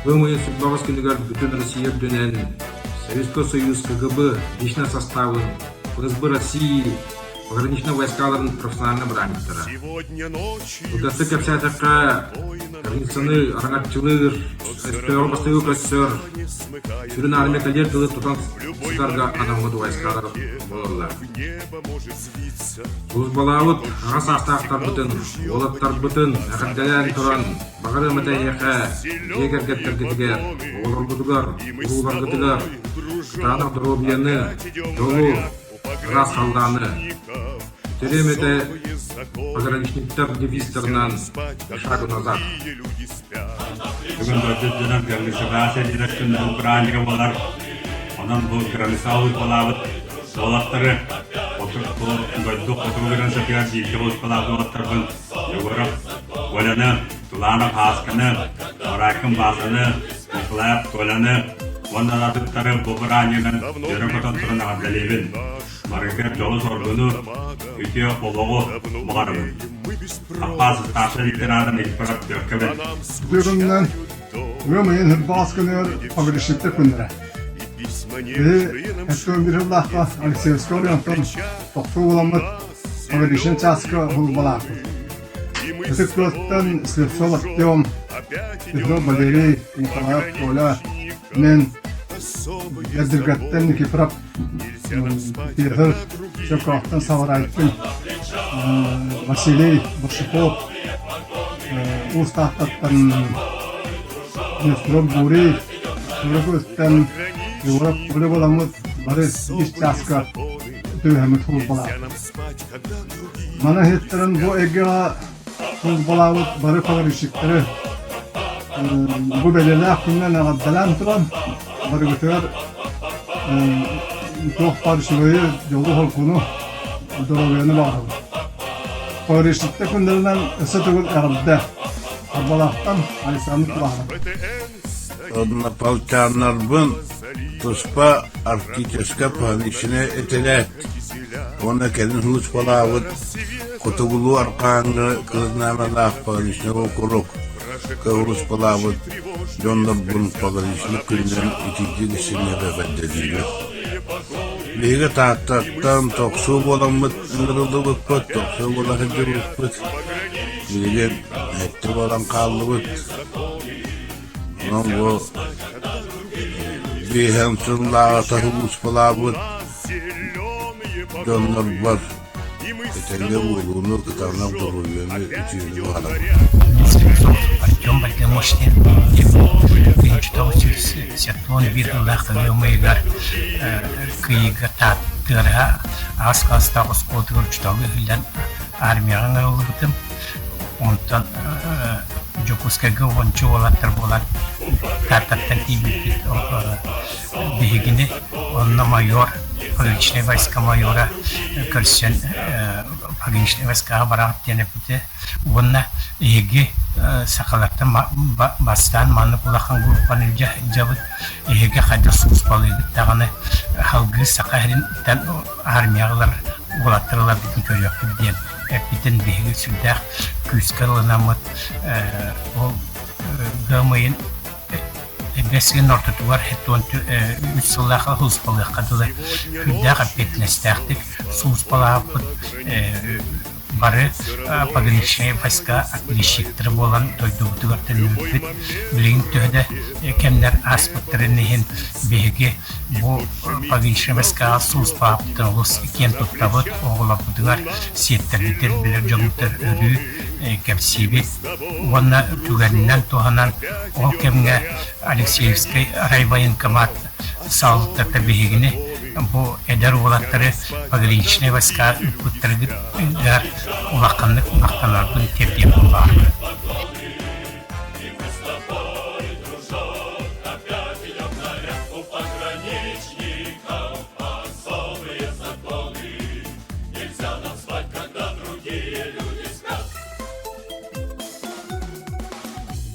Ыам ыйын сырбаҕас күнүгэр бүтүн Россия үрдүнэн Советскай Союз КГБ личнай састаабын ФСБ России пограничнай войскаларын профессиональнай бырааһынньыктара. Кылгастык кэпсээтэххэ, границаны араҥаччылыыр, өстөөҕү бастакы көрсөр, сүрүн армия кэлиэр дылы тутан сытарга анаммыт войскалар буолаллар. Службалаабыт аҕа саастаахтарбытын, уолаттарбытын эҕэрдэлээн туран, баҕарыам этэ эһиэхэ, дьиэ кэргэттэргитигэр, оҕолоргутугар, урууларгытыгар кытаанах доруобуйаны, дьолу, ыраас халлааны. Бүтэрим этэ пограничниктар девизтарынан «Шагу назад». Бүгүн дойду дьонор границаҕа сэллэрэр күннэрин бырааһынньыга буолар. Онон бу границаҕа уйбалаабыт уолаттары дойду хотугу границатыгар бииргэ уйбалаабыт уолаттарбын Егоров Коляны, Туланов Һаасканы, Барайкин Баасаны, Николаев Коляны уонна атыттары бу бырааһынньыгынан дьөрө көтөн туран эҕэрдэлиибин. Барыгар дьолу-соргуну, үтүө олоҕу баҕарабын. Аппаас старшай литератор Никифоров Бүөккэбин. Бүгүннэн ыам ыйын һырбаҕас күнүгэр пограничниктар күннэрэ. Биһи эттон сыллаахха Алексеевскай оройуонтан тохтуу буламмыт пограничный чааска уһулбалаахпыт. Ытык Күөлтэн Слепцов Артем, Петров Валерий, Николаев Коля, мен Эрдиргэттэн Никифоров Петр Чөкөөхтөн Саварайкин, Василий Барсуков, Уус Тааттаттан Несторов Гурий, Суракуттан Егоров Коля буоламмыт бары ис чааска түбэһэммит службалаахпыт. Маны иһиттэрэн бу эйгэҕэ службалаабыт бары пограничниктары бу бэлиэлээх күнүнэн эҕэрдэлээн туран барыгытыгар туох баар үчүгэйи, дьолу-соргуну, доруобуйаны баҕарабын. Пограничниктар күннэринэн өссө төгүл эҕэрдэ! Харбалаахтан Александр Кулахов. Однополчаннарбын туспа Арктическай пограничнай этэрээт уонна кэлин сулууспалаабыт Хотугулуу-Арҕааҥҥы Кыһыл пограничнай уокурук сулууспалаабыт дьоннорбун пограничник күнүнэн итиитик истиҥник эҕэрдэлиибин. Биһиги Тааттаттан тохсуу буоламмыт ыҥырыллыбыппыт, тохсуу буола сылдьыбыппыт. Билигин сэттэ буолан хааллыбыт. Онон бу биэһэн сыллааҕыта сулууспалаабыт дьоннорбор этэҥҥэ буолууну, кытаанах доруобуйаны, үтүөнү баҕарабын. Артем Бальдемошнин 1971 сыллаах ыам ыйыгар Кыйыга Тааттыараһа аҕыс кылаастаах оскуолатыгар учууталга иһиллэн армияҕа ыҥырыллыбытым. Онтон Дьокуускайга уонча уолаттар буолан Тааттаттан тиийбиппит. Биһигини онно майор, пограничнай войска майора көрсөн пограничнай войскаҕа бараҕыт диэн эппитэ. Уонна эһиги сахалартан бастаан маннык улахан группаны илдьэ сылдьабыт, эһиги хайдах сулууспалыыгыт даҕаны салгыы Саха сириттэн армияҕа ылар уолаттар ыларбытын көрүөхпүт диэн эппитин биһиги сүрдээх күүскэ ылынаммыт ол ыам ыйын бэс ыйын ортотугар үс сыллаах сулууспалыахха дылы сүрдээх эппиэтинэстээхтик сулууспалаабыппыт бары пограничнай войска отличниктара буолан дойдубутугар төннүбүппүт. Билигин төһө да кэмнэр ааспыттарын иһин биһиги бу пограничнай войскаҕа сулууспалаабыттан олус киэн туттабыт, оҕолорбутугар, сиэттэрбитигэр, билэр дьоммутугар өрүү кэпсиибит уонна түгэнинэн туһанан ол кэмҥэ Алексеевскай райвоенкомат салалтата биһигини бу эдэр уолаттары пограничнай войска ыыппыттарыгар улаханнык махтанарбын тиэрдиэм баҕарабын.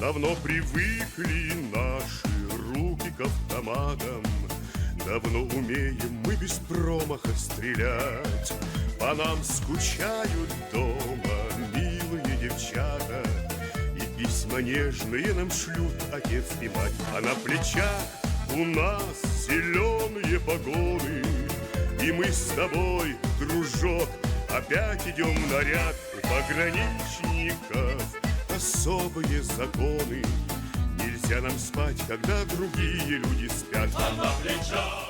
Давно привыкли наши руки к автоматам, Давно умеем мы без промаха стрелять. По нам скучают дома милые девчата, И письма. Письма нежные нам шлют отец и мать, А на плечах у нас зеленые погоны. И мы с тобой, дружок, опять идем в наряд у пограничников. Особые законы. Нельзя нам спать, когда другие люди спят. А на плечах